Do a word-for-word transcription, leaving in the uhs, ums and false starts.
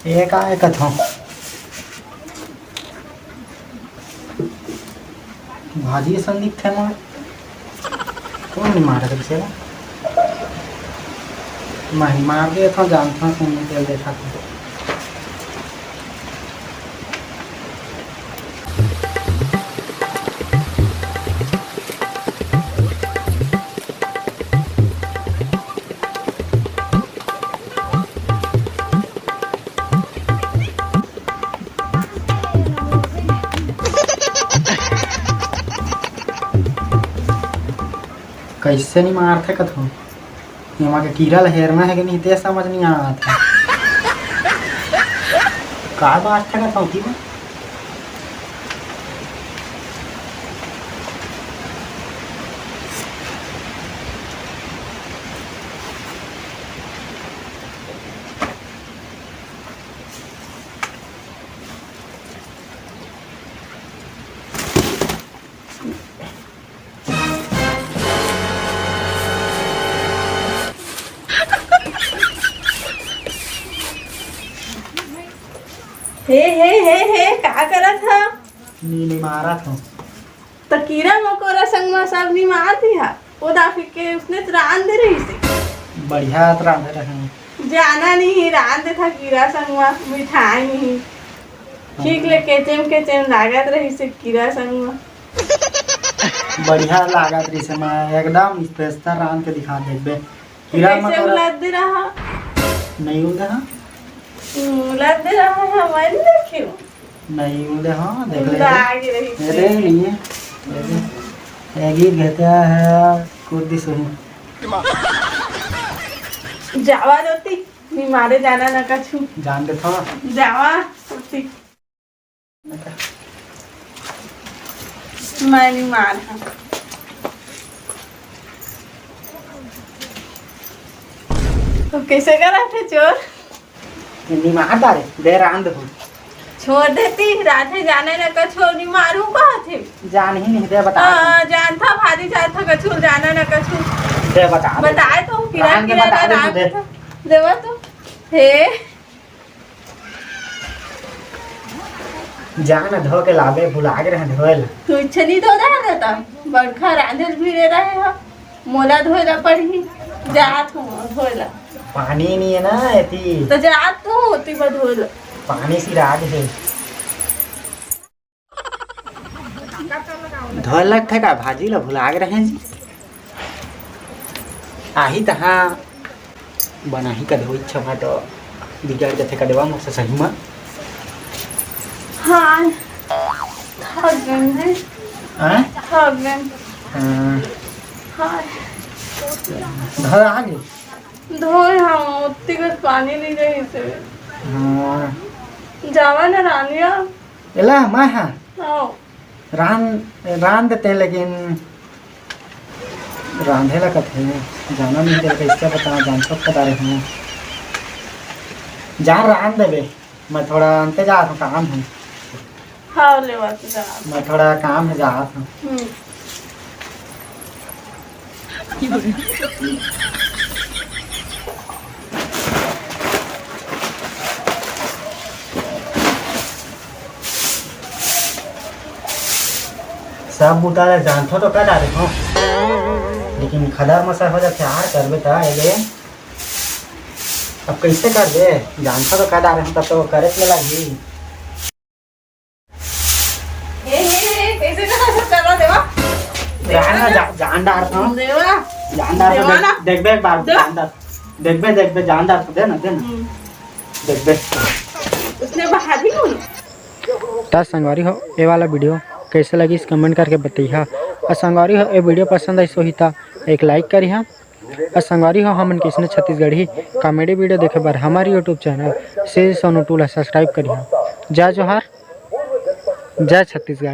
ये का है कथो? भाजी असन दिखथे मोर। कोन नइ मारत रहिसे ला? मैं ही मार देथों, जानथों, सुन तेल देखा था। कइसे नइ मारथे कथो? एमा के कीरा ल हेरना हे कि नहीं, ते समझ नइ आवत हे। का बात हे कथो की बा? हे, हे, हे, हे, का करत ह? नी, नी मारत हूँ। त कीरा मकोरा संग म सब निमार दिहा। ओ दाफी के उसने त रांध दे रहिसे। बढ़िया त रांधे रहे। जाना नहीं, रांध देथा कीरा संग म, मिठाई नहीं। ठीक ले केचेम केचेम लागत रहिसे कीरा संग म। बढ़िया लागत रहिसे, मैं एकदम special रांध के दिखा देबे। कीरा कैसे मकोरा उलद दे रहा? नहीं उलद रहा। उलद दे रहा है, मैं नहीं देखी हूँ। नहीं उलदे, हाँ, देख ले। उलदा आगे रही। ये देख लिए। ये देख। ये गीत कहते हैं, कूद दी सुनी। जावा रोती, निमारे जाना न कछु। जान दे थोड़ा। जावा रोती। मैं निमार हाँ। तो कैसे करा थे चोर? निमार डारे, दे रांध हो। छोड़ देती, राधे जाने न कछु निमारू कहा थे। जान ही नहीं दे, बता हाँ, दे। जानता भारी जानता कछु, जाना न कछु। दे बता दे। बताए तो, किरा रांध के किरा बता दे, रांध दे। था। देवा तो। हे। जान धो के लाबे, भुला गे रहे धोए ला। तू इच्छा नहीं धो रहा था, बड़खा रांधे भिड़े रहे हो। मोला धोए ला पड़ही, जात हूँ धोए ला। पानी नहीं है ना एती। तो जात तू होती बा धोए ला। पानी सिराग है। धोए लगथे का भाजी ला भुला गे रहे जी। आही तहाँ बनाही कदवा इच्छा मा तो बिगड़ जथे कदवा मोर से सही मा। हाँ, थक गन है। हाँ? थक गन। हाँ। हाँ। घर आ गए? धोए हाँ, उत्ती बस पानी नहीं रही से। हाँ। जावा ना रानिया। एला मैं हाँ। हाँ। रांध, रांध देते, लेकिन रांधे ला कथे, जाना नहीं दे, कैसे बता, जान सब पता रहे हैं। जा रांध देबे, मैं थोड़ा अंते जात हूँ, काम है। हाँ, ले बात जा। मैं थोड़ा काम है, जात हूँ। हम्म। सब बुता ला जानथो तो कर डारे हो, लेकिन खदर मसर हो जाथे यार, करबे त एले। अब कैसे करबे? जानथो तो कर डारे हो, तब तो करे के लगही। ए, ए, ए, कैसे कर सब कर रहा देवा? जान ना, जा-, जान डार था। देवा। जान डार था, देवा देख, ना। देखबे एक बार, देवा। जान डार। देखबे, देखबे, जान डार था, दे ना, दे ना। हम्म। देखबे। उसने बाहर ही नहीं। त संगवारी हो, ए वाला वीडियो कैसे लगिस, comment करके बतइहा। अउ संगवारी हो, ए वीडियो पसंद आइस होही त एक like करिहा। अउ संगवारी हो, हमन कइसने छत्तीसगढ़ी comedy वीडियो देखे बर हमर YouTube channel Shri Sonu two ला subscribe करिहा। जय जोहार, जय छत्तीसगढ़।